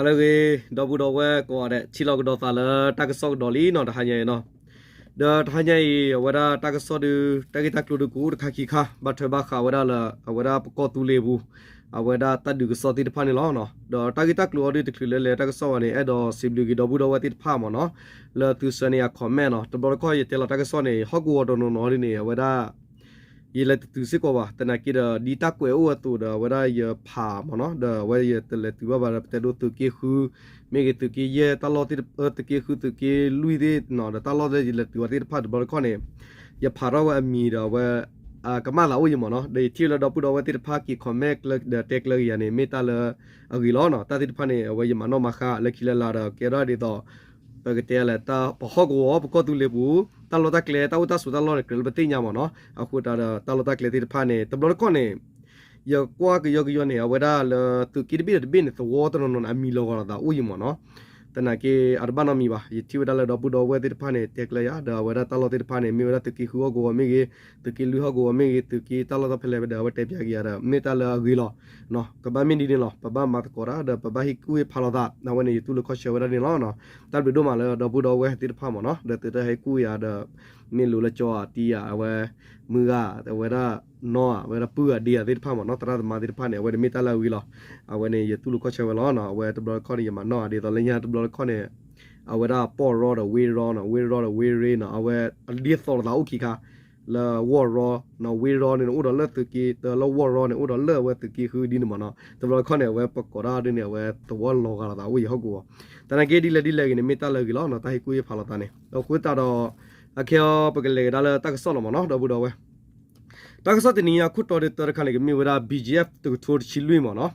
လၢအဂ့ၤ ဒီပုၢ်ဒီဝဲၢ်ကိးဂၤဒဲး ထံၣ်လိာ်ကဒီးသးလၢတၢ်ကစီၣ်ကဒီးလံနီၤ တဟါညါအံၤနီၤ. ဒီးတဟါညါအံၤ အဝဲဒၣ်တၢ်ကစီၣ်ဒုး တၢ်ဂ့ၢ်တၢ်ကျိၤဒုးကအိၣ်တခါခံခါ ဘၣ်ထွဲဘၣ်ဃးဝဲဒၣ်လၢ အဝဲဒၣ်ပကီၢ်သူလ့ၤပူၤ အဝဲဒၣ်တၢ်ဒုးကစီၣ်သ့ၣ်တဖၣ်န့ၣ်လီၤ. ဒီးတၢ်ဂ့ၢ်တၢ်ကျိၤအီၤဒုးတချုးလၢလဲၤတၢ်ကစီၣ်ဘၣ်န့ၣ် အဲၣ်ဒိးစံးဘျုးက့ၤဒီပုၢ်ဒီဝဲၢ်သ့ၣ်တဖၣ်မ့ၢ်နီၤ လၢသုဆှၢန့ၢ်ယၤ comment နီၤ. တဘျီတခီၣ်ယတဲလီၤတၢ်ကစီၣ်န့ၣ် ဟီၣ်ကဝီၤတနီၤနီၤဒ်န့ၣ် အဝဲဒၣ် ယလဲၤတတုၤစ့ၢ်ကီးဘၣ် သနာ်က့ဒီး ဒ်တၢ်ကွဲးအိၣ်အသိးဒီး အဝဲဒၣ်ယဖးမ့ၢ်နီၤ ဒီးအဝဲယတလဲၤတုၤဘၣ်ဘၣ်ဒီး ပတဲဒိသုးက့ဃု မ့ၢ်ဂ့ၤသုးက့ယဲၢ် တၢ်လီၢ်သ့ၣ်တဖၣ် သုးက့ဃု သုးက့လွံၢ်သ့ၣ်နီၤ ဒီးတၢ်လီၢ်သ့ၣ်ယလဲၤတုၤဝဲသ့ၣ်တဖၣ် တဘျီတခီၣ်န့ၣ် ယဖးထီၣ်ဝဲအမံၤဒီးအဝဲ ကမၣ်သးအိၣ်ယံၤမ့ၢ်နီၤ ဒီးယထံၣ်လၢဒီပုၢ်ဒီဝဲၢ်သ့ၣ်တဖၣ်က့ၤ comment ဒီးတဲကျၢၤက့ၤယၤန့ၣ် မ့ၢ်တၢ်လၢအဂ့ၤလီၤနီၤ. တၢ်သ့ၣ်တဖၣ်န့ၣ် အဝဲယမၤနီၣ်မၤဃါလၢခံလၢလာ်ဒီး ကဲထီၣ်ဒ်သိး ပကတဲလၢ ပဟီၣ်ကဝီၤ ပကီၢ်သူလ့ၤပူၤ တၢ်လီၢ်တၢ်ကျဲ တၢ်အိၣ်တၢ်ဆိးတၢ်လီၢ်န့ၣ် ကြၢးလၢပသ့ၣ်ညါမ့ၢ်နီၤ. အဃိသတးဒီး တၢ်လီၢ်တၢ်ကျဲသ့ၣ်တဖၣ်န့ၣ် တဘျီတခီၣ်န့ၣ် ယကွၢ်ကယီကယီန့ၣ် အဝဲဒၣ်လၢသုးက့တဘ့ၣ်ဒီးတဘ့ၣ်န့ၣ် သဝီတနီၤနီၤန့ၣ် အမံၤလီၤဂာ်လိာ်သးအိၣ်ယံၤမ့ၢ်နီၤ. သနာ်က့ အတဘၣ်နီတမံၤဘၣ် ယထံၣ်ဝဲဒၣ်လၢဒီပုၢ်ဒီဝဲၢ်သ့ၣ်တဖၣ်န့ၣ် တဲကျၢၤယၤ ဒီးအဝဲဒၣ်တၢ်လီၢ်သ့ၣ်တဖၣ်န့ၣ် မ့ၢ်ဝဲဒၣ်သုးက့ဃုဟီၣ်ကဝီၤမ့ၢ်ဂ့ၤ သုးက့လွံၢ်ဟီၣ်ကဝီၤမ့ၢ်ဂ့ၤ သုးက့တၢ်လီၢ်တၢ်ဖဲလဲၣ်ဝဲဒီး အဝဲတဲပၠးက့ၤယၤဒီး မ့ၢ်တၢ်လၢအဂ့ၤလီၤ. ကဘၣ်မ့ၢ်ဒ်န့ၣ်လီၤ ပဘၣ်မၤသကိးတၢ်ဒီး ပဘၣ်ဟ့ၣ်ကူၣ်ဟ့ၣ်ဖးလိာ်သး အဝဲန့ၣ် ယတူၢ်လိာ်ခီဆၢဝဲဒၣ်န့ၣ်လီၤ. တၢ်ဘျုးဒိၣ်မးလၢဒီပုၢ်ဒီဝဲၢ်သ့ၣ်တဖၣ်မ့ၢ်နီၤ ဒီးသုတၢ်ဟ့ၣ်ကူၣ်ယၤဒီး မ့ၢ်လိၤလၢကၠီဧါ တံဧါ အဝဲ မုၢ်ဂၤ အဝဲဒၣ် နီၢ်ဧါ အဝဲဒၣ်ပုၢ်ဂၤဒ့ဧါသ့ၣ်တဖၣ်မ့ၢ်နီၤ သရၣ်သမါသ့ၣ်တဖၣ်န့ၣ် အဝဲန့ၣ်မ့ၢ်တၢ်လၢအဂ့ၤလီၤ. အဝဲန့ၣ် ယတူၢ်လိာ်ခီဆၢဝဲလီၤ. အဝဲတဘျီတခီၣ်န့ၣ် ယမၤနီၣ်ဧါ ဒ်သိးလၢညါတဘျီတခီၣ်န့ၣ် အဝဲဒၣ်ပီၢ်ရီဒီးဝ့ၢ်ရီနီၤ ဝ့ၢ်ရီဒီးဝ့ၢ်ရ့နီၤ အဝဲဒ်သိးလိာ်သးအိၣ်ခံခါ လၢဝီၢ်ရီနီၤ ဝ့ၢ်ရီန့ၣ် အိၣ်ဒီးလၢသုးက့ လၢဝီၢ်ရီန့ၣ် အိၣ်ဒီးလၢအဝဲသုးက့ဃုဒ်န့ၣ်မ့ၢ်နီၤ တဘျီတခီၣ်န့ၣ် အဝဲပကိးတၢ်ဒ်န့ၣ် အဝဲသဝီလီၤဂာ်လိာ်သးအိၣ်ယံၤဟီၣ်ကဝီၤ သနာ်က့ဒ်လဲၣ်ဒ်လဲၣ်ဂ့ၤန့ၣ် မ့ၢ်တၢ်လၢအဂ့ၤလီၤနီၤ တၢ်ဟ့ၣ်ကူၣ်ဟ့ၣ်ဖးလိာ်သးန့ၣ် အဃိသတးဒီး အခဲအံၤ ပကလဲၤကဒါလၢတၢ်ကစီၣ်လီၤမ့ၢ်နီၤ ဒီပုၢ်ဒီဝဲၢ် တၢ်ကစီၣ်တနံၤအံၤအခိၣ်တီဒုးတၢတခါန့ၣ် ကမ့ၢ်ဝဲဒၣ် BGF တကထိတဆံလွံၢ်မ့ၢ်နီၤ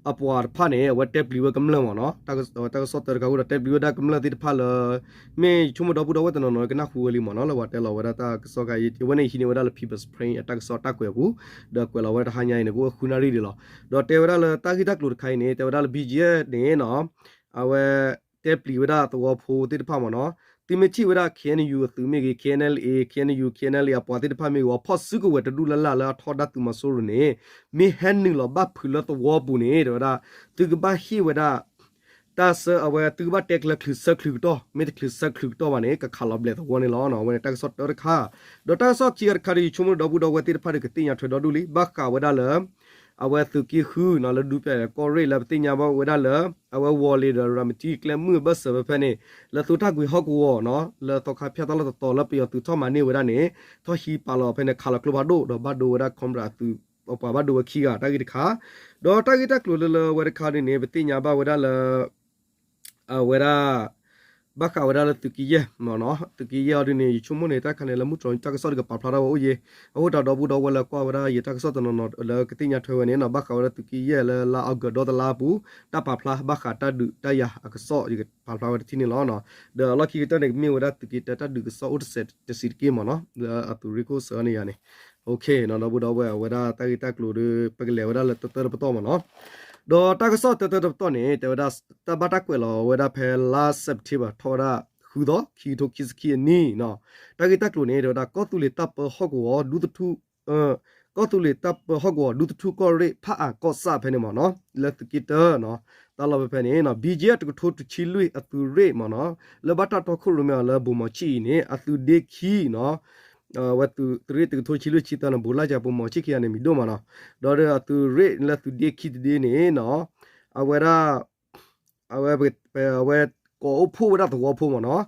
အပှၤတဖၣ်န့ၣ် အဝဲတဲပျံၤဝဲကမျၢၢ်မ့ၢ်နီၤ တၢ်ကစီၣ်တၢတခါအဃိဒီး တဲပျံၤဝဲဒၣ်ကမျၢၢ်သ့ၣ်တဖၣ်လၢ မ့ၢ်ယဆိကမိၣ်ဒီပုၢ်ဒီဝဲၢ်တနီၤနီၤ ကနၢ်ဟူဝဲလံမ့ၢ်နီၤ လၢပှၤတဲလီၤဝဲဒၣ်တၢ်ကစီၣ်ခါအံၤ အဝဲန့ၣ်ဟံးန့ၢ်ဝဲဒၣ်လၢ People's Spring အတၢ်ကစီၣ်တၢ်ကွဲးအပူၤ ဒီးကွဲးလီၤဝဲတဟါညါအံၤန့ၣ် ကအိၣ်ဃုနၣ်ရံၣ်ဒံးလီၤ. ဒီးတဲဝဲဒၣ်လၢတၢ်ဂ့ၢ်တၢ်ကျိၤတခါအံၤန့ၣ် တဲဝဲဒၣ်လၢ BGF န့ၣ်နီၤ အဝဲ တဲပျံၤဝဲဒၣ်သဝီဖိသ့ၣ်တဖၣ်မ့ၢ်နီၤ သုမ့ၢ်ထံၣ်ဝဲဒၣ် KNU အသုးမ့ၢ်ဂ့ၤ KNLA KNU KNLA အပှၤသ့ၣ်တဖၣ်မ့ၢ်ဂ့ၤ အဖီၣ်စုကဝဲၤတဒူၣ်လၢ်လၢ်လၢအထီဒါသုးမီၤစိရိၤန့ၣ် မ့ၢ်ဟဲနုာ်လီၤဘၣ်ဖုးလၢသဝီပူၤန့ၣ် တဲဝဲဒၣ် သုကဘၣ်ဟ့ၣ်ဝဲဒၣ် တၢ်ဆၢအဝဲ သုကဘၣ်တဲကျၢၤချုးဆၢချုးကတီၢ် မ့ၢ်တချုးဆၢချုးကတီၢ်ဘၣ်န့ၣ် ကခးလီၤဘျဲးသဝီန့ၣ်လီၤ. အဝဲန့ၣ်တၢ်ကစီၣ်တၢတခါ ဒီးတၢ်ကစီၣ်ခံခါတခါဒီး ယဆိကမိၣ်ဒီပုၢ်ဒီဝဲၢ်သ့ၣ်တဖၣ်ဒီးကသ့ၣ်ညါထွဲဒီဒူၣ်လံ ဘၣ်ဃးဝဲဒၣ်လၢ အဝဲသုးက့ဃုနီၤ လၢဒူပျဲၢ်ဒီးကီၢ်ရ့ၣ်လၢပသ့ၣ်ညါဘၣ်ဝဲဒၣ်လၢ အဝဲဝီၤလ့ၤဒီးရၤမတံကျဲမုၢ်အဘၢၣ်စၢၤဖဲဖဲန့ၣ် လၢသိတၢ်ကွံာ်ဟီၣ်ကဝီၤနီၤ လၢသီခါဖၠၣ်တၢ်လီၢ်တတီၤလၢပယီၤသုးထီၣ်မၤန့ၢ်ဝဲဒၣ်န့ၣ် ထီၣ်ဟံးပာ်လီၤဖဲန့ၣ် ခးလီၤကျိဖးဒိၣ် ဒီးဘၣ်ဒိဝဲဒၣ် Cobra အသုး ပှၤဘၣ်ဒိဝဲခံဂၤတၢ်ဂ့ၢ်တခါ ဒီးတၢ်ဂ့ၢ်တၢ်ကျိၤလၢလၢဝဲတခါဒ်န့ၣ် ပသ့ၣ်ညါဘၣ်ဝဲဒၣ်လၢ အဝဲဒၣ် ဘၣ်ဃးဝဲဒၣ်လၢသုးက့ယဲၢ်မ့ၢ်နီၤ သုးက့ယဲၢ်အီၤဒ်န့ၣ် ယဆိကမိၣ်န့ၣ် တၢ်ခါန့ၣ် လၢမုၢ်တြီၤတၢ်ကစီၣ်ဒီးကပာ်ဖျါထီၣ်ဝဲအိၣ်ယဲ အဃိသတးဒီပုၢ်ဒီဝဲၢ်လၢကွၢ်ဝဲဒၣ်ယတၢ်ကစီၣ်တနီၤနီၤလၢကသ့ၣ်ညါထွဲဝဲန့ၣ်နီၤ ဘၣ်ဃးဝဲဒၣ်သုးက့ယဲၢ်လၢလါအီကူးဒီတလါအပူၤ တၢ်ပာ်ဖျါဘၣ်ဃးတၢ်ဒုးတၢ်ယၤအကစီၣ် ယကပာ်ဖျါဝဲတထံၣ်န့ၣ်လီၤ. ဒီးအလီၢ်ခံကတၢၢ်န့ၣ် ကမ့ၢ်ဝဲဒၣ်သုးက့တၢ် တၢ်ဒုးကစီၣ်အိၣ်တစဲးတစံးတက့ၢ်မ့ၢ်နီၤ လၢအသုးရ့ၣ်ခိၣ်စၢၤန့ၣ်ယၤန့ၣ် ဒီပုၢ်ဒီဝဲၢ် အဝဲဒၣ်တၢ်ဂ့ၢ်တၢ်ကျိၤဒီး ပကလဲၤဝဲဒၣ်လၢတၢတၢတပတီၢ်မ့ၢ်နီၤ ဒီးတၢ်ကစီၣ်တၢတၢတပတီၢ်န့ၣ် တဲဝဲဒၣ် တၢ်ဘၣ်တၢ်ကွဲးလီၤဝဲဒၣ်ဖဲလါ September ထီၣ်ဝဲဒၣ်ဃုသီ ခံကထိခံဆံခံအနံၣ်နီၤ တၢ်ဂ့ၢ်တၢ်ကျိၤန့ၣ် တဲဝဲဒၣ် ကီၢ်သူလ့ၤတၢ်ပၢဟီၣ်ကဝီၤဒူသထူၣ် ကီၢ်သူလ့ၤတၢ်ပၢဟီၣ်ကဝီၤဒူသထူၣ်ကီၢ်ရ့ၣ် ဖးအၣ်ကီၢ်ဆၣ်ဖဲန့ၣ်မ့ၢ်နီၤ လၢသုးက့တၢနီၤ တၢ်လီၢ်ဖဲဖဲန့ၣ်နီၤ BGF တကထိတဆံလွံၢ်အသုးရ့ၣ်မ့ၢ်နီၤ လၢဘၣ်တၢ်တီခိၣ်ရိၣ်မဲအီၤလၢဘိၣ်မီၤဆံၣ်အံၤန့ၣ် အသုးဒ့ခံနီၤ အဝဲသုးရ့ၣ်တကထိတဆံလွံၢ်ဆံသၢန့ၣ် ဘူးလၢ်ကၠးပိာ်မီၤဆံၣ်ခံဂၤန့ၣ် မံၤဒိၣ်မးနီၤ ဒီးအသုးရ့ၣ်လၢသုးဒ့ခံတဒ့န့ၣ်နီၤ အဝဲဒၣ် အဝဲ အဝဲကိးအိၣ်ဖှိၣ်ဝဲဒၣ်သဝီဖိမ့ၢ်နီၤ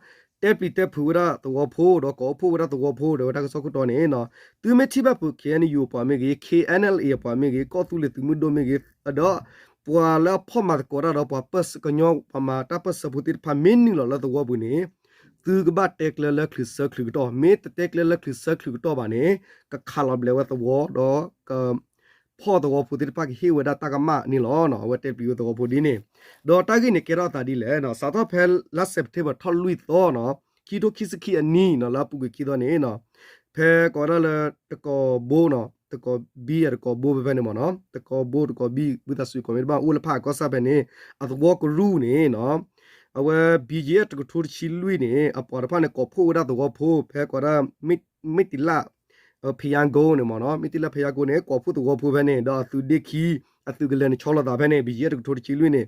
တဲပျံၤတဲဖုးဝဲဒၣ်သဝီဖိ ဒီးကိးအိၣ်ဖှိၣ်ဝဲဒၣ်သဝီဖိ ဒီးဝဲတၢ်ကစီၣ်ခိၣ်တီန့ၣ်နီၤ သုမ့ၢ်ထံၣ်ဘၣ်ဖုး KNU အပှၤမ့ၢ်ဂ့ၤ KNLA အပှၤမ့ၢ်ဂ့ၤ ကီၢ်သူလ့ၤသုးမုၢ်ဒိၣ်မ့ၢ်ဂ့ၤ ဒီးပှၤလၢအဖီၣ်မၤသကိးတၢ်ဒီးပှၤပၢၢ်ဆၢကညီ ပှၤမၤတၢ်ပၢၢ်ဆၢဖိသ့ၣ်တဖၣ်မ့ၢ်နုာ်လီၤလၢသဝီပူၤန့ၣ် သုကဘၣ်တဲကျၢၤလၢချုးဆၢချုးကတီၢ် မ့ၢ်တတဲကျၢၤလၢချုးဆၢချုးကတီၢ်ဘၣ်န့ၣ် ကခးလီၤဘျဲးဝဲသဝီ ဒီးက ဖီၣ်သဝီဖိသ့ၣ်တဖၣ်ကဟ့ၣ်ဝဲဒၣ်တၢ်ကမၣ်န့ၣ်လီၤ. အဝဲတဲပျံၤဝဲသဝီဖိဒ်န့ၣ် ဒီးတၢ်ဂ့ၢ်န့ၣ်ကဲထီၣ်အသးဒ်လဲၣ်နီၤ စးထီၣ်ဖဲလါ September ထီၣ်လွံၢ်သီနီၤ ခံထိခံဆံခံအနံၣ်နီၤ လၢအပူၤကွံာ်ခံသီန့ၣ်နီၤ ဖဲကိးဝဲဒၣ်လၢတကိးဘိနီၤ တကိးဘံအတကိးဘိဖဲဖဲန့ၣ်မ့ၢ်နီၤ တကိးဘိတကိးဘံ ဝံသးစူၤကိးမ့ၢ်တဘၣ်အိၣ်လၢဖးအၣ်ကီၢ်ဆၣ်ဖဲန့ၣ် အသဝီကရူၢ်န့ၣ်နီၤ အဝဲ BGF တကထိတဆံလွံၢ်န့ၣ် အပှၤတဖၣ်န့ၣ် ကိးဖှိၣ်ဝဲဒၣ်သဝီဖိ ဖဲကိးဒၣ် မ့ၢ်တံလၣ် ဖယါကိန့ၣ်မ့ၢ်နီၤ မ့ၢ်တံလၣ်ဖယါကိန့ၣ် ကိးဖှိၣ်သဝီဖိဖဲန့ၣ် ဒီးအသုးဒ့ခံ အသုးကလဲၤနဆီလိာ်သးဖဲန့ၣ် BGF တကထိတဆံလွံၢ်န့ၣ်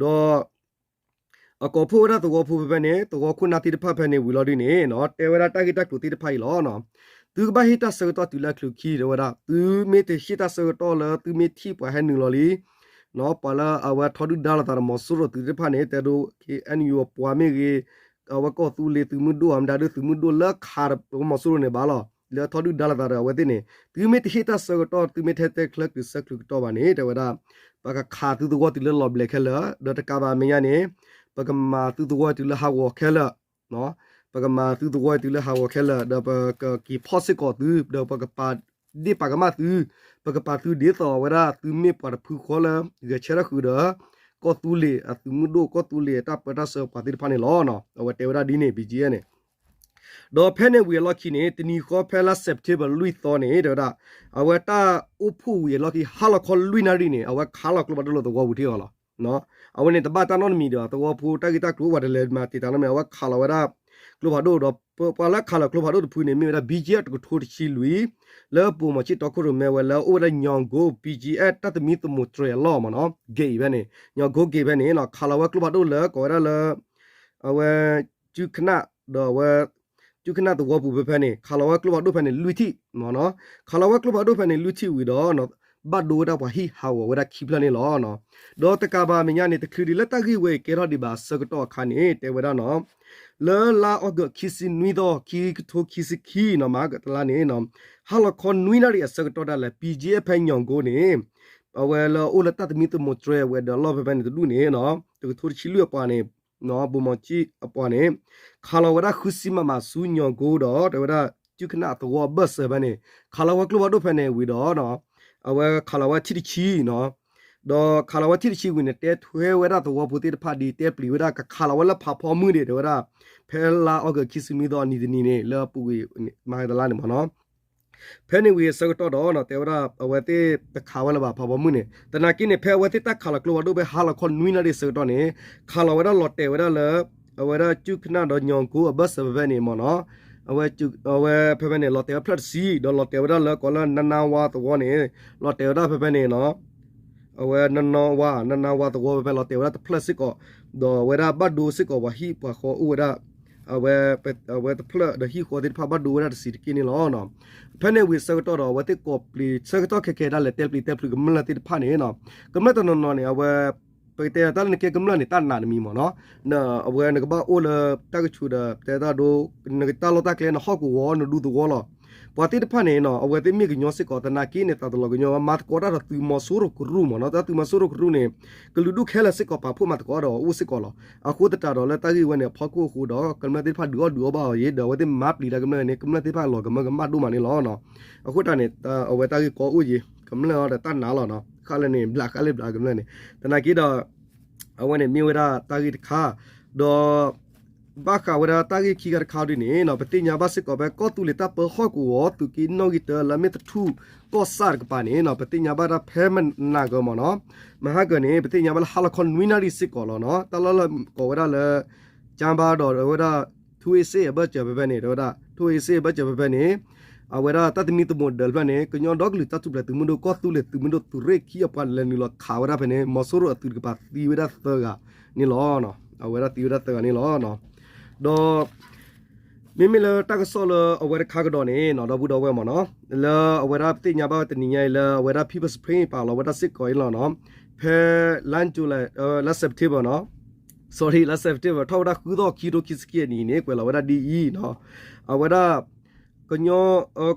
ဒီး အကိးဖှိၣ်ဝဲဒၣ်သဝီဖိဖဲဖဲန့ၣ် သဝီခိၣ်နၢ်သ့ၣ်တဖၣ်ဖဲန့ၣ်ဝံၤလီၤဒုန့ၣ် တဲဝဲဒၣ်တၢ်ဂ့ၢ်တၢ်ကျိၤသ့ၣ်တဖၣ်အံၤလီၤ. သုကဘၣ်ဟ့ၣ်တၢ်ဆၢကတီၢ်တုၤလၢအချၢခံ တဲဝဲဒၣ် သုမ့ၢ်တဟ့ၣ်တၢ်ဆၢကတီၢ်လၢသုမ့ၢ်ထံၣ်ပှၤဟဲနုာ်လီၤလံ ပှၤလၢအဝဲထီဒုၣ်ဒါလိာ်သးဒီးမီၤစိရိၤသုးသ့ၣ်တဖၣ်န့ၣ် တဲဒိ ခ့ၣ်အဲၣ်ယူၣ် အပှၤမ့ၢ်ဂ့ၤ အဝဲကီၢ်သူလ့ၤသုးမုၢ်ဒိၣ် အမတၤဒုသုးမုၢ်ဒိၣ်လၢခး မီၤစိရိၤန့ၣ်ဘၣ်လီၤ. လၢထီဒုၣ်ဒါလိာ်သးဒီးအဝဲသ့ၣ်န့ၣ် သုမ့ၢ်တဟ့ၣ်တၢ်ဆၢကတီၢ် သုမ့ၢ်တဟဲတဲချၢကျိၤဆၢကျိၤကတီၢ်ဘၣ်န့ၣ် တဲဝဲဒၣ် ပကခးသုသဝီတုၤလၢလီၤဘျဲးခဲလၢာ် ဒီးတကးဘၣ်အမဲာ်ညါန့ၣ် ပကမၤသုသဝီတုၤလၢဟးဂီၤခဲလၢာ် ပကမၤသုသဝီတုၤလၢဟးဂီၤခဲလၢာ် ဒီးပကက့ၤဖီၣ်စ့ၢ်ကီးသု ဒီးပကပာ်ဒ့ၣ်ပာ်ကမၣ်သု ပကပာ်သုဒ်သိးအဝဲဒၣ်သုမ့ၢ်ပှၤတဖုဃီလၢ ဂဲၤဆၢထၢၣ်ဃုာ်ဒီး ကီၢ်သူလ့ၤအသုးမုၢ်ဒိၣ် ကီၢ်သူလ့ၤအတၢ်ပၢတၢ်ဆှၢပှၤသ့ၣ်တဖၣ်န့ၣ်လီၤ. အဝဲတဲဝဲဒၣ်ဒ်န့ၣ် ဘံၣ်ကၠံၣ်အဲၣ်န့ၣ် ဒီးဖဲန့ၣ်ဝံၤအလီၢ်ခံန့ၣ် တနံၤဃီဖဲလါ September လွံၢ်သီန့ၣ် တဲဝဲဒၣ် အဝဲတၢ်အိၣ်ဖှိၣ်ဝံၤအလီၢ်ခံ ဟါလီၤခီလွံၢ်နၣ်ရံၣ်န့ၣ် အဝဲခးလီၤကျိဖးဒိၣ်လၢသဝီပူၤထံၣ်အီၤလီၤ. အဝဲန့ၣ်တဘၣ်တၢ်နီတမံၤဒီး သဝီဖိတၢ်ဂ့ၢ်တၢ်ကျိၤအိၣ်ပှၤတလဲၤမၤတံာ်တာ်နီတမံၤ အဝဲခးလီၤဝဲဒၣ် ကျိဖးဒိၣ်ဒီး ပှၤလၢခးလီၤကျိဖးဒိၣ်တဖုန့ၣ် မ့ၢ်ဝဲဒၣ် ဘံၣ်ကၠံၣ်အဲၣ် တကထိတဆံလွံၢ် လၢပိာ်မီၤကၠံၣ်တီခိၣ်ရိၣ်မဲဝဲလၢအိၣ်ဝဲဒၣ် ညီၣ်ကိ ဘံၣ်ကၠံၣ်အဲၣ် တၢ်သမံသမိးတြဲၤအလီၢ်မ့ၢ်နီၤ ဂ့ၢ်အံၤဖဲန့ၣ် ညီၣ်ကိဂ့ၢ်ဖဲန့ၣ် ခးလီၤဝဲကျိဖးဒိၣ်လၢကိးဝဲဒၣ်လၢ အဝဲ ကၠူၣ်ခနၣ်ဒီးအဝဲ ကၠူၣ်ခနၣ်သဝီပူၤဖဲဖဲန့ၣ် ခးလီၤဝဲကျိဖးဒိၣ်ဖဲန့ၣ်လွံၢ်ထံၣ်မ့ၢ်နီၤ ခးလီၤဝဲကျိဖးဒိၣ်ဖဲန့ၣ်လွံၢ်ထံၣ်ဝံၤဒီး ဘၣ်ဒိဝဲဒၣ်ပှၤဟံၣ်ဟးဂီၤဝဲဒၣ်ခံဖျၢၣ်န့ၣ်လီၤ. ဒီးတကးဘၣ်အမဲာ်ညါန့ၣ် တချုးဒံးလၢတၢ်ဂ့ၢ်ဝဲအံၤကဲထီၣ်ဒံးဘၣ်အဆၢကတီၢ်အခါန့ၣ် တဲဝဲဒၣ်နီၤ လၢလါအီကူးခံဆံနွံသီ ခံကထိခံဆံခံနီၤ မဟါကတလါန့ၣ် ဟါလီၤခီနွံနၣ်ရံၣ်အဆၢကတီၢ်ဒၣ်လဲာ် ဘံၣ်ကၠံၣ်အဲၣ် ဖဲညီၣ်ကိန့ၣ် အဝဲလၢအိၣ်လၢတၢ်သမံသမိးတြဲၤဝဲၤဒၢးအလီၢ်ဖဲဖဲန့ၣ်တဒူၣ်န့ၣ် တကထိတဆံလွံၢ်အပှၤန့ၣ် ပိာ်မီၤကၠံၣ်အပှၤန့ၣ် ခးလီၤဝဲဒၣ်ဃုဆံ မမ ဆူညီၣ်ကိဒီး တဲဝဲဒၣ် ကၠူၣ်ခနၣ်သဝီအဘၢၣ်စၢၤဖဲန့ၣ် ခးလီၤဝဲကျိဖးဒိၣ်ဖဲန့ၣ်ဝံၤဒီး အဝဲခးလီၤဝဲထံၣ်တဆံနီၤ ဒီးခးလီၤဝဲထံၣ်တဆံဝံၤန့ၣ် တဲထွဲဝဲဒၣ်သဝီဖိသ့ၣ်တဖၣ်ဒ် တဲပျံၤဝဲဒၣ် ကခးလီၤဝဲလၢဖးဖီမုၢ်ဒံး တဲဝဲဒၣ် ဖဲလါအီကူးခံဆံနွံသီအနံၤတနံၤန့ၣ် လၢအပူၤကွံာ်မဟါကတလါန့ၣ်မ့ၢ်နီၤ ဖဲန့ၣ်ဝံၤအဆၢကတီၢ်ဒီး တဲဝဲဒၣ်အဝဲသ့ၣ်တခးဝဲလၢၤဘၣ်ဖးဖီမုၢ်န့ၣ် သနာ်က့န့ၣ် ဖဲအဝဲသ့ၣ်တၢ်ခးလီၤကျိဖးဒိၣ်ဖဲဟါလီၤခီနွံနၣ်ရံၣ်အဆၢကတီၢ်န့ၣ် ခးလီၤဝဲဒၣ်လီၤတဲာ်ဝဲဒၣ်လၢ အဝဲဒၣ်ကၠူၣ်ခနၣ်ဒီးညီၣ်ကိအဘၢၣ်စၢၤဖဲဖဲန့ၣ်မ့ၢ်နီၤ အဝဲဖဲဖဲန့ၣ် လီၤတဲာ်ဝဲဖျၢၣ်တဆံ ဒီးလီၤတဲာ်ဝဲဒၣ်လၢကိးလၢနနါဝါသဝီန့ၣ် လီၤတဲာ်ဝဲဒၣ်ဖဲဖဲန့ၣ်နီၤ အဝဲနနီဝါ နနါဝါသဝီဖဲဖဲလီၤတဲာ်ဝဲဒၣ်တဖျၢၣ်စ့ၢ်ကီး ဒီးအဝဲဒၣ်ဘၣ်ဒိစ့ၢ်ကီးပှၤဟံၣ်ပှၤဃီအိၣ်ဝဲဒၣ် အဝဲ အဝဲတဖျၢၣ်ဒီးဟံၣ်ဃီသ့ၣ်တဖၣ်ဘၣ်ဒိဝဲဒၣ်တဆံးတက့ၢ်န့ၣ်လီၤ. ဖဲန့ၣ်ဝံၤအဆၢကတီၢ်ဒီး အဝဲသ့ၣ်ကိးပျံၤဆၢကတီၢ်ခဲကဲဒၣ်လဲာ် တဲပျံၤတဲဖျုးကမျၢၢ်သ့ၣ်တဖၣ်န့ၣ် ကမျၢၢ်တနီၤနီၤန့ၣ် အဝဲ ပကတဲတၢ်လၢနကဲကမျၢၢ်န့ၣ် တၢ်နာ်တမံၤမ့ၢ်နီၤ အဝဲနကဘၣ်အိၣ်လၢတၢ်ကဆူးဒီး တဲတၢ်ဒိ နကတၢ်လီၢ်တၢ်ကျဲ နဟီၣ်ကဝီၤ နဒူသဝီလီၤ. ပှၤသ့ၣ်တဖၣ်န့ၣ်နီၤ အဝဲသ့ၣ်မ့ၢ်ကညီစ့ၢ်ကီး သနာ်က့န့ၣ် သးတလီၤကညီ မၤသကိးတၢ်ဒီးသုးမီၤစိရိၤကရူၢ်မ့ၢ်နီၤ တၢ်သုးမီၤစိရိၤကရူၢ်န့ၣ် ကလုာ်ဒူၣ်ခဲလၢာ်စ့ၢ်ကီး ပာ်ဖှိၣ်မၤသကိးဒီးအအိၣ်စ့ၢ်ကီးလီၤ. အဃိသတးဒီးလၢတၢ်ဂ့ၢ်ဝဲန့ၣ် အဖီခိၣ်အဃိဒီး ကမျၢၢ်သ့ၣ်တဖၣ်ဒုးအီၣ်ဒုးအီဘၣ်အီၤယ့ၤ ဒီးအဝဲသ့ၣ်မၤပျံၤတၢ်ကမျၢၢ်န့ၣ် ကမျၢၢ်သ့ၣ်တဖၣ်လီၤကမၢကမၣ်ဒိၣ်မးန့ၣ်လီၤ. အဃိတၢ်န့ၣ် အဝဲတၢ်ဂ့ၢ်ကီအိၣ်ယ့ၤ ကမျၢၢ်အီၤဒီးတၢ်နာ်လီၤနီၤ ဃၣ်လၢန့ၣ် ဘျးဃၣ်လၢဘျးကမျၢၢ်န့ၣ် သနာ်က့ဒီး အဝဲန့ၣ်မ့ၢ်ဝဲဒၣ်တၢ်ဂ့ၢ်တခါ ဒီး ဘၣ်ဃးဝဲဒၣ်တၢ်ဂ့ၢ်ခံခါတခါဒ်န့ၣ်နီၤ ပသ့ၣ်ညါဘၣ်စ့ၢ်ကီးဖဲကီၢ်သူလ့ၤတၢ်ပၢဟီၣ်ကဝီၤ သုးက့နီၣ်ဂံၢ်တၢ လၢအမ့ၢ်သထူၣ်ကီၢ်ဆၣ်တကပၤန့ၣ်နီၤ ပသ့ၣ်ညါဘၣ်ဒၣ်ဖဲမနၤကၢၤမ့ၢ်နီၤ မဟါကၢၤန့ၣ် ပသ့ၣ်ညါဘၣ်လၢဟါလီၤခီနွံနၣ်ရံၣ်စ့ၢ်ကီးလီၤနီၤ တၢ်လီၢ်လၢကိးဝဲဒၣ်လၢ ကၠါဘါဒီးဝဲဒၣ် ထူဝ့ၣ်စ့ၣ်အဘၢၣ်စၢၤဖဲဖဲန့ၣ် တဲဝဲဒၣ် ထူဝ့ၣ်စ့ၣ်အဘၢၣ်စၢၤဖဲဖဲန့ၣ် အဝဲဒၣ်တၢ်သမံသမိးဒၢးတဖျၢၣ်န့ၣ် ကညီဒီကလုာ်တၢ်ထူၣ်ဖျဲးသုးမုၢ်ဒိၣ် ကီၢ်သူလ့ၤသုးမုၢ်ဒိၣ် သုးရ့ၣ်ခံအပှၤလဲၤနုာ်လီၤခးဝဲဒၣ်ဖဲန့ၣ် မီၤစိရိၤအသုးတကပၤသံဝဲဒၣ်သၢဂၤန့ၣ်လီၤ. အဝဲဒၣ်သံဝဲဒၣ်သၢဂၤန့ၣ်လီၤ. ဒီး မ့မ့ၢ်လၢတၢ်ကစီၣ်လၢအဝဲတခါကဒီးန့ၣ်နီၤ ဒီပုၢ်ဒီဝဲၢ်မ့ၢ်နီၤ လၢအဝဲဒၣ်ပသ့ၣ်ညါဘၣ်ဝဲတနံၤညါအံၤလၢအဝဲဒၣ် People Spring ပာ်လီၤဝဲဒၣ်စ့ၢ်ကီးအံၤလီၤနီၤ ဖဲလါ July လါ September နီၤ sorry လါ September ထီၣ်ဝဲဒၣ်ဃုသီ ခံကထိခံဆံခံအနံၣ်န့ၣ် ကွဲးလီၤဝဲဒၣ်ဒ်အံၤနီၤ အဝဲဒၣ် ကညီ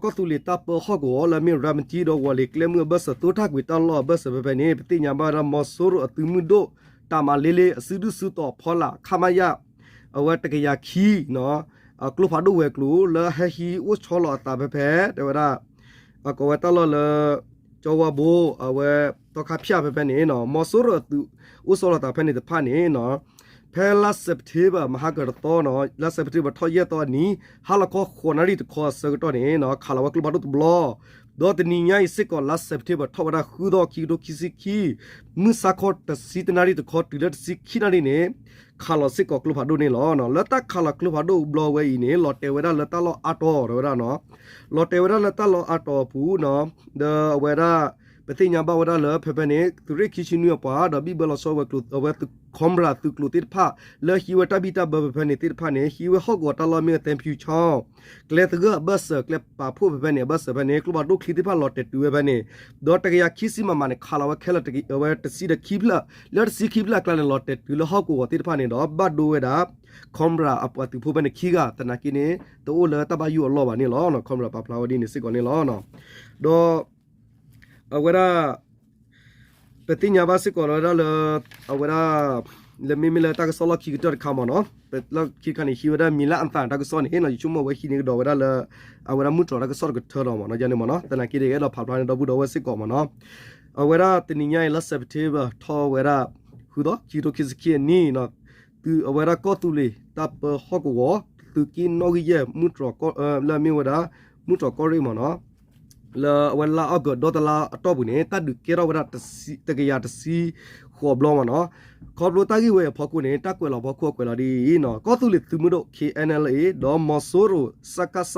ကီၢ်သူလ့ၤတၢ်ပၢဟီၣ်ကဝီၤလၢအမ့ၢ် ရၤမတံဒီးဝီၤလ့ၤကျဲမုၢ်အဘၢၣ်စၢၤ သိထၣ်ကွံာ်တၢ်လီၢ်အဘၢၣ်စၢၤဖဲဖဲန့ၣ် ပသ့ၣ်ညါဘၣ်ဝဲဒၣ်မီၤစိရိၤအသုးမုၢ်ဒိၣ် တၢ်မၤလ့လ့ အစုဒုၣ်စုတီၤဖီလာ် ခမရ အဝဲတကယၤခံနီၤ အကျိဖးဒိၣ်ဝဲၤကျိၤ လၢဟဲဟံးအိၣ်ဆီလီၤအသးဖဲဖဲ တဲဝဲဒၣ် အကိးဝဲတၢ်လီၢ်လၢ ကၠီဝါဘိ အဝဲ သီခါဖၠၣ်ဖဲဖဲန့ၣ်နီၤ မီၤစိရိၤအသုးအိၣ်ဆီလီၤသးဖဲန့ၣ်တဖၣ်န့ၣ်နီၤ ဖဲလါ September မဟါကၢၤတသီနီၤ လါ September ထီၣ်ယဲၢ်သီအနံၤ ဟါလီၤခီဃိးနၣ်ရံၣ်တခီအဆၢကတီၢ်န့ၣ်နီၤ ခးလီၤဝဲကျိဖးဒိၣ်တဘျီ ဒီးတနံၤညါအံၤစ့ၢ်ကီး လါ September ထီၣ်ဝဲဒၣ်ဃုသီ ခံကထိခံဆံခံ မုၢ်ဆါခီတဆံတနၣ်ရံၣ်တခီတုၤလၢတဆံခံနၣ်ရံၣ်န့ၣ် ခးလီၤစ့ၢ်ကီးကျိဖးဒိၣ်န့ၣ်လီၤ. လၢတၢ်ခးလီၤကျိဖးဒိၣ်ဘျီဝဲအံၤန့ၣ် လီၤတဲာ်ဝဲဒၣ်လၢတၢ်လီၢ်အါတီၤ တဲဝဲဒၣ်နီၤ လီၤတဲာ်ဝဲဒၣ်လၢတၢ်လီၢ်အါတီၤအပူၤနီၤ ဒီးအဝဲဒၣ် ပသ့ၣ်ညါဘၣ်ဝဲဒၣ်လၢဖဲဖဲန့ၣ် သုးရ့ၣ်ခံဆံနွံအပှၤ ဒီးဘံၣ်ဘၢလီၤဆီဝဲၤကျိၤ အဝဲ Cobra သုးကျိၤသ့ၣ်တဖၣ် လၢဟံးဝဲတၢ်ဘံၣ်တၢ်ဘၢဖဲဖဲန့ၣ်သ့ၣ်တဖၣ်န့ၣ် ဟံးဝဲဟီၣ်ကဝီၤတၢ်လီၢ်မ့ၢ်ဝဲ သဲဖၠူချီ ကျဲသဂၢၢ်အဘၢၣ်စၢၤ ကျဲပာ်ဖှိၣ်ဖဲဖဲန့ၣ် အဘၢၣ်စၢၤဖဲန့ၣ် ကျိဖးဒိၣ်ချံသ့ၣ်တဖၣ်လီၤတဲာ်တုၤဝဲဖဲန့ၣ် ဒီးတကယၤခံဆံ မမ န့ၣ် ခးလီၤဝဲခဲလၢာ် အဝဲတဆံဒီးခံဖျၢၣ် လၢတဆံခံဖျၢၣ်အကျါန့ၣ် လီၤတဲာ်တုၤလၢဟီၣ်ကဝီၤသ့ၣ်တဖၣ်န့ၣ်ဒီး ဘၣ်ဒိဝဲဒၣ် Cobra အပှၤသုးဖိဖဲန့ၣ်ခံဂၤ သနာ်က့န့ၣ် တအိၣ်လၢတၢ်ဘၣ်ယိၣ်အလီၢ်ဘၣ်န့ၣ်လီၤ. Cobra ပာ်ဖျါဝဲဒ်န့ၣ်စ့ၢ်ကီးန့ၣ်လီၤ. ဒီး အဝဲဒၣ် ပသ့ၣ်ညါဘၣ်စ့ၢ်ကီးလီၤဝဲဒၣ်လၢ အဝဲဒၣ် လၢမ့မ့ၢ်လၢတၢ်ကစီၣ်လီၢ်ခံကတၢၢ်တခါမ့ၢ်နီၤ, လီၢ်ခံတခါန့ၣ် ဟံးဝဲဒၣ် မံၤလၢအသၣ် တၢ်ကစီၣ်န့ၣ်နီၤ, ယဆိကမိၣ်ဝဲဟံးန့ၢ်ကဒီးဝဲဒၣ်လၢ အဝဲဒၣ်မုၢ်တြီၤတၢ်ကစီၣ်တကထၢဒီးမ့ၢ်နီၤ, ယန့ၣ်မ့ၢ်နီၤ, သနာ်က့ဒီး အဲၣ်ဒိးဖးဖျါန့ၣ် ဒီပုၢ်ဒီဝဲၢ်စ့ၢ်ကီးမ့ၢ်နီၤ, အဝဲဒၣ်တနံၤညါအံၤလၢ September ထီၣ်ဝဲဒၣ် ဃုသီ ခံကထိခံဆံခံအနံၣ်နီၤ, သုးအဝဲဒၣ်ကီၢ်သူလ့ၤတၢ်ပၢဟီၣ်ကဝီၤ သုးက့နီၣ်ဂံၢ်ယဲၢ် မုၢ်တြီၤ လၢအမ့ၢ်ဝဲဒၣ် မုၢ်တြီၤကီၢ်ရ့ၣ်မ့ၢ်နီၤ လၢအဝဲလါအီကူးဒီတလါအတီၢ်ပူၤန့ၣ် တၢ်ဒုးကဲထီၣ်ဝဲဒၣ် တကယၤတဆံဃိးဘျီမ့ၢ်နီၤ, ခီဖျိတၢ်ဂ့ၢ်ဝဲအဖီခိၣ်န့ၣ် တၢ်ကွဲးလီၤဖီခိၣ်အကွဲးလီၤဒ်အံၤနီၤ, ကီၢ်သူလ့ၤသုးမုၢ်ဒိၣ် K N L A ဒီးမီၤစိရိၤ စကစ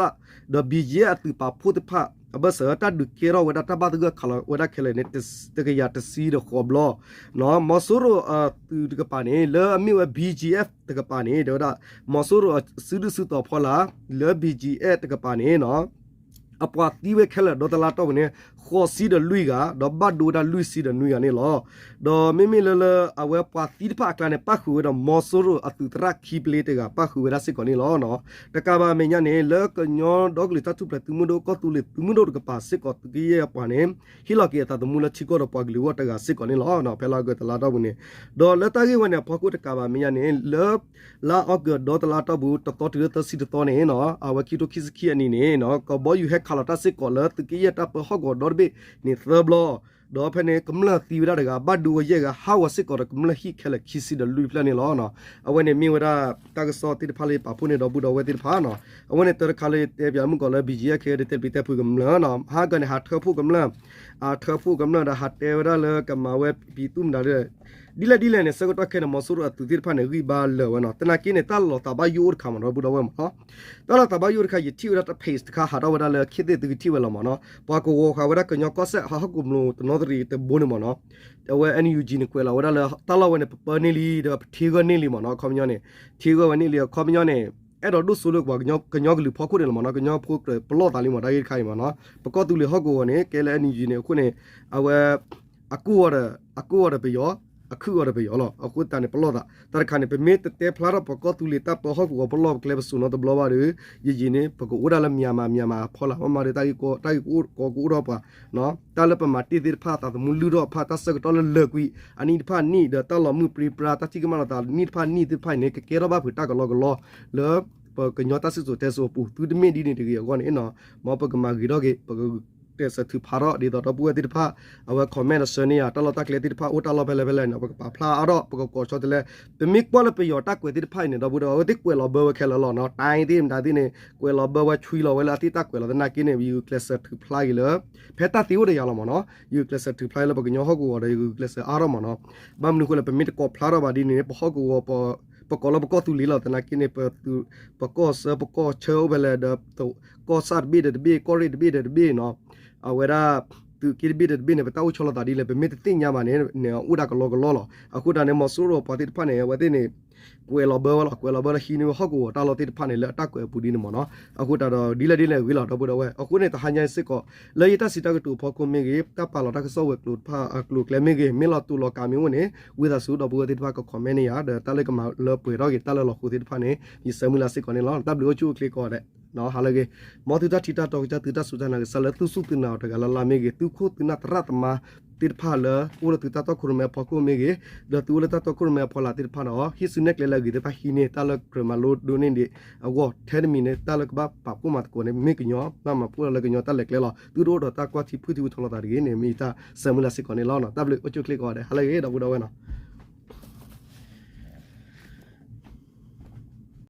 ဒီး B G F အသုးပာ်ဖှိၣ်သ့ၣ်တဖၣ် အဘၢၣ်စၢၤ တၢ်ဒုးကဲထီၣ်ဝဲဒၣ်တၢ်ဘၣ်သဂၢၢ်ခးလီၤဝဲဒၣ်ခဲလၢာ်န့ၣ် တကယၤတဆံဒီးဃိးဘျီ, မီၤစိရိၤအသုးတကပၤန့ၣ် လၢအမ့ၢ်ဝဲ B G F တကပၤန့ၣ် တဲဝဲဒၣ် မီၤစိရိၤအစုဒုၣ်စုတီၤဖီလာ် လၢ B G F တကပၤန့ၣ် အပှၤသံဝဲခဲလၢာ်ဒီတလါတီၢ်ပူၤန့ၣ် ဃိးဆံဒီးလွံၢ်ဂၤ ဒီးဘၣ်ဒိဝဲဒၣ်လွံၢ်ဆံဒီးနွံဂၤန့ၣ်လီၤ. ဒီးမ့မ့ၢ်လၢလၢအဝဲပှၤသံတဖၣ်အကျါန့ၣ် ပၣ်ဃုာ်ဝဲဒီးမီၤစိရိၤအသုးသရၣ်ခံပျ့တဂၤ ပၣ်ဃုာ်ဝဲဒၣ်စ့ၢ်ကီးန့ၣ်လီၤ. တကးဘၣ်အမဲာ်ညါန့ၣ် လၢကညီဒီကလုာ်တၢ်ထူၣ်ဖျဲးသုးမုၢ်ဒိၣ် ကီၢ်သူလ့ၤသုးမုၢ်ဒိၣ်တကပၤစ့ၢ်ကီး သုးက့ယဲၢ်အပှၤန့ၣ် ဟ့ၣ်လီၤက့ၤအသးသမူလၢထံကီၢ်ဒီးပှၤကလုာ်အဂီၢ်တဂၤစ့ၢ်ကီးန့ၣ်လီၤ. ဖဲလါအီကူးတလါတီၢ်ပူၤန့ၣ် ဒီးလၢတၢ်ဂ့ၢ်ဝဲန့ၣ်အဖီခိၣ်တကးဘၣ်မဲာ်ညါန့ၣ် လၢ လါအီကူးဒီတလါတီၢ်ပူၤ တသီတုၤလၢသၢဆံတသီန့ၣ် အဝဲခံကထိခံဆံခံအနံၣ်န့ၣ် ကဘီယူၤဟဲခးလီၤတၢ်စ့ၢ်ကီးလၢ သုးက့ယဲၢ်တၢ်ပၢဟီၣ်ကဝီၤဒီတဘ့ၣ်န့ၣ်သၢဘျီ, ဒီးဖဲန့ၣ် ကမျၢၢ်သံဝဲဒၣ်တဂၤ ဘၣ်ဒိဝဲယဲၢ်ဂၤ ဟးဂီၤစ့ၢ်ကီးဒီးကမျၢၢ်ဟံၣ်ခဲလၢာ်ခံဆံဒီးလွံၢ်ဖျၢၣ်န့ၣ်လီၤ. အဝဲန့ၣ်မ့ၢ်ဝဲဒၣ်တၢ်ကစီၣ်သ့ၣ်တဖၣ်လၢပာ်ဖှိၣ်န့ၢ်ဒီပုၢ်ဒီဝဲၢ်သ့ၣ်တဖၣ်နီၤ. အဝဲန့ၣ်တၢ်တခါလၢယတဲပၠးမုၢ်ကီးလၢ B G F ခဲဒီးတဲပျံၤတဲဖုးကမျၢၢ်နီၤ, ဟးဂီၤန့ၣ် ဟးထၢဖှိၣ်ကမျၢၢ်, အထၢဖှိၣ်ကမျၢၢ်ဒီးဟးတဲဝဲဒၣ်လၢကမၤဝဲပံၤသူၣ်မတၤဒီး ဒ်လဲၣ်ဒ်လဲၣ်န့ၣ် ဆၢကတီၢ်ခဲအံၤန့ၣ် မီၤစိရိၤအသုးသ့ၣ်တဖၣ်န့ၣ် ဂံၢ်ဘါလၢာ်ဝဲနီၤ. သနာ်က့န့ၣ် တၢ်လီၤသးဘၣ်ယိၣ်အိၣ်တခါမ့ၢ်နီၤ ဒီပုၢ်ဒီဝဲၢ်မ့ၢ်နီၤ. တၢ်လီၤသးဘၣ်ယိၣ်အိၣ်တခါ ယထံၣ်ဝဲဒၣ်တၢ် page တခါဟးထီၣ်ဝဲဒၣ်လၢ ခ့သ့ၣ်သုကထံၣ်ဝဲလီၤမ့ၢ်နီၤ. ပှၤကဝီၤဃာ်ဝဲဒၣ်ကညီကီၢ်စဲၣ်ဟးဟီၣ်ကဝီၤတဘိန့ၣ်မ့ၢ်နီၤ. အဝဲ N U G န့ၣ် ကွဲးလီၤဝဲဒၣ်လၢ တၢ်လီၢ်ဝဲန့ၣ် ပပၢန့ၢ်လံ ဒီးပထံဂၢၢ်န့ၢ်လံမ့ၢ်နီၤ. အခီပညီန့ၣ် ထံဂၢၢ်ဝဲန့ၢ်လံ အခီပညီန့ၣ် အဲၣ်ဒိးဒိၣ်စိလၢပှၤကညီကလုာ်ဖီခိၣ်န့ၣ်လီၤမ့ၢ်နီၤ. ကညီဖိကြၢးပလီၢ်သးလံမ့ၢ် တၢ်ဂ့ၢ်တခါအံၤမ့ၢ်နီၤ. ပကီၢ်သူလ့ၤဟီၣ်ကဝီၤန့ၣ် ကဲလၢ N U G န့ၣ် အဃိန့ၣ် အဝဲ အကိၢ်ဂီၤဒီး အကိၢ်ဂီၤဒီးပယီၤ, အခုၣ်ဂီၤဒီးပယီၤလီၤ. အဃိသတးန့ၣ် ပလီၢ်သး တၢ်တခါန့ၣ် ပမ့ၢ်တတဲဖျါထီၣ်ပကီၢ်သူလ့ၤတၢ်ပၢဟီၣ်ကဝီၤပလီၢ်ပကျဲပစိၤနီတဘျီဘၣ်ဒီး ယယံာ်န့ၣ် ပကအိၣ်ဒၣ်လၢ Myanmar Myanmar အဖီလာ် မ့ၢ်မးဒီး တၢ်ဂ့ၢ်ကီကအိၣ်ထီၣ်ပှၤ တၢ်လၢပမၤတ့ၢ်သ့ၣ်တဖၣ် သးသမူလုၢ်ထီၣ်တဖၣ် တၢ်ဆၢကတီၢ်လၢလၢာ်ကွံာ် အနံၣ်တဖၣ်နံၣ် ဒီးတၢ်လီၤမုၢ်ပြံပြါ တၢ်ထံၣ်ကမၣ်လီၤသးနံၣ်တဖၣ်နံၣ်သ့ၣ်တဖၣ်အံၤန့ၣ် ကကဲထီၣ်ဘၣ်ဖုးတၢ်ကလီကလီ လၢ ပကညီတၢ်စံၣ်စိၤတဲစိၤအပူၤ သုတမ့ၢ်ဒ်န့ၣ်တဂ့ၤအဂီၢ်န့ၣ်နီၤ မ်ပကမၤဂ့ၤထီၣ်က့ၤ ပကကျဲးစၢးထုးဖးထီၣ် ဒ်သိးဒီပုၢ်ဝဲၢ်သ့ၣ်တဖၣ် အဝဲ comment ဒီး share န့ၢ်ယၤ တၢ်လီၢ်တၢ်ကျဲသ့ၣ်တဖၣ် အိၣ်တၢ်လီၢ်ဖဲလဲၣ်ဖဲလဲၣ်န့ၣ် ပကပာ်ဖျါအါထီၣ် ပကကိးဆီတလဲ ပမ့ၢ်ကွၢ်လၢပယီၤတၢ်ကွဲးသ့ၣ်တဖၣ်အံၤန့ၣ် ဒီပုၢ်ဒီဝဲၢ် အဝဲသ့ၣ်ကွဲးလီၤဘၢဝဲခဲလၢာ်လီၤနီၤ တၢ်အံၤသ့ၣ်မတၤသ့ၣ်န့ၣ် ကွဲးလီၤဘၢဝဲဆွံလီၤဝဲလၢအသ့ၣ်တၢ်ကွဲးလီၤသနာ်က့န့ၣ် ယကျဲးစၢးထုးဖျါက့ၤလၢ ဖဲတၢ်သ့အိၣ်ဒီးယၤလီၤမ့ၢ်နီၤ ယကျဲးစၢးထုးဖျါလၢပကညီဟီၣ်ကဝီၤဒီး ယကျဲးစၢးအါထီၣ်မ့ၢ်နီၤ ဘၣ်မနုၤအဃိလဲၣ် ပမ့ၢ်တကိးဖျါထီၣ်ဘၣ်ဒ်န့ၣ် ပဟီၣ်ကဝီၤ ပကိးလၢပကီၢ်သူလ့ၤလီၤ သနာ်က့န့ၣ် ပ ပကီၢ်ဆၢပကီၢ်ဆၢအိၣ်ဖဲလဲၣ်ဒီး ကီၢ်ဆၣ်တဘ့ၣ်ဒီးတဘ့ၣ် ကီၢ်ရ့ၣ်တဘ့ၣ်ဒီးတဘ့ၣ်နီၤ အဝဲဒၣ် သုးက့တဘ့ၣ်ဒီးတဘ့ၣ်န့ၣ် ပတၢ်အိၣ်ဆီလီၤသးဒ်လဲၣ် ပမ့ၢ်တသ့ၣ်ညါဘၣ်န့ၣ် န့ၣ်အိၣ်ဒၣ်ကလီကလီလီၤ အဃိသတးန့ၣ် မီၤစိရိၤပှၤသ့ၣ်တဖၣ်န့ၣ် အဝဲသ့ၣ်န့ၣ် ကွဲးလီၤဘၢဝဲလီၤ ကွဲးလီၤဘၢလၢဟံးန့ၢ်ဝဲဟီၣ်ကဝီၤတၢ်လီၢ်သ့ၣ်တဖၣ်န့ၣ် လၢအတၢ်ကွဲးအပူၤဒ်န့ၣ်မ့ၢ်နီၤ အဃိသတးဒီး ဒ်လဲၣ်ဒ်လဲၣ်ဂ့ၤလီၤ ဒီပုၢ်ဒီဝဲၢ် အဃိန့ၣ် တဟါညါအံၤစ့ၢ်ကီး လၢယတၢ်စံးတၢ်ကတိၤအဖီခိၣ်မ့ၢ်ဂ့ၤ တၢ်ပာ်လီၤတၢ်ကစီၣ်ဝဲၤကျိၤတဖၣ်အကျိၤအကျဲမ့ၢ်ဂ့ၤ မ့ၢ်လီၤတူာ်လီၤကာ်မ့ၢ်အိၣ်န့ၣ် ဝံသးစူၤဒီပုၢ်ဝဲၢ်သ့ၣ်တဖၣ်က comment န့ၢ်ယၤ ဒီးတၢ်လၢကမၤလၢပှဲၤထီၣ်က့ၤတၢ်လၢလီၤဃိၤသ့ၣ်တဖၣ်န့ၣ် ယဆၢမုၢ်လၢ်စ့ၢ်ကီးန့ၣ်လီၤ တၢ်ဘျုးအိၣ်ဆူၣ်အိၣ်ချ့ကိးဂၤဒဲး ဟါလၢအဂ့ၤ မ်သုတၢ်ထံၣ်တၢ်တီကစၢ် သုတၢ်စူၢ်တၢ်နာ်ကစၢ်လၢသုစူၢ်သုနာ်အီၤတဂၤလၢ်လၢ်မ့ၢ်ဂ့ၤ သုခိၣ်သုနၢ်သရၣ်သမါသ့ၣ်တဖၣ်လၢ အိၣ်လၢသုတၢ်တီခိၣ်ရိၣ်မဲအဖီခိၣ်မ့ၢ်ဂ့ၤ ဒီးသုအိၣ်လၢတၢ်တီခိၣ်ရိၣ်မဲအဖီလာ်သ့ၣ်တဖၣ်ဒီး ဟ့ၣ်စုနဲၣ်ကျဲလၢအဂ့ၤသ့ၣ်တဖၣ်ဟံးန့ၢ် တၢ်လၢကြၢးမၤလိဒိးန့ၢ်ဒံးအဂီၢ် ထဲတမံၤန့ၣ် တၢ်လၢကဘၣ်ပာ်ဖှိၣ်မၤသကိးန့ၣ် မ့ၢ်ကညီ ဘၣ်မၤဖှိၣ်လၢကညီတၢ်လဲၤကျဲလီၤ သုတအိၣ်ဒီးတၢ်ကွၢ်ထံဖုၣ်ထံဝံၤထီလီၤသးတဂ့ၤန့ၣ် မ့ၢ်ယတၢ်ဆၢမုၢ်လၢ်စ့ၢ်ကီးန့ၣ်လီၤ တၢ်ဘျုးအိၣ်ဆူၣ်အိၣ်ချ့ကိးဂၤဒဲး ဟါလၢအဂ့ၤ ဒီပုၢ်ဒီဝဲၢ်နီၤ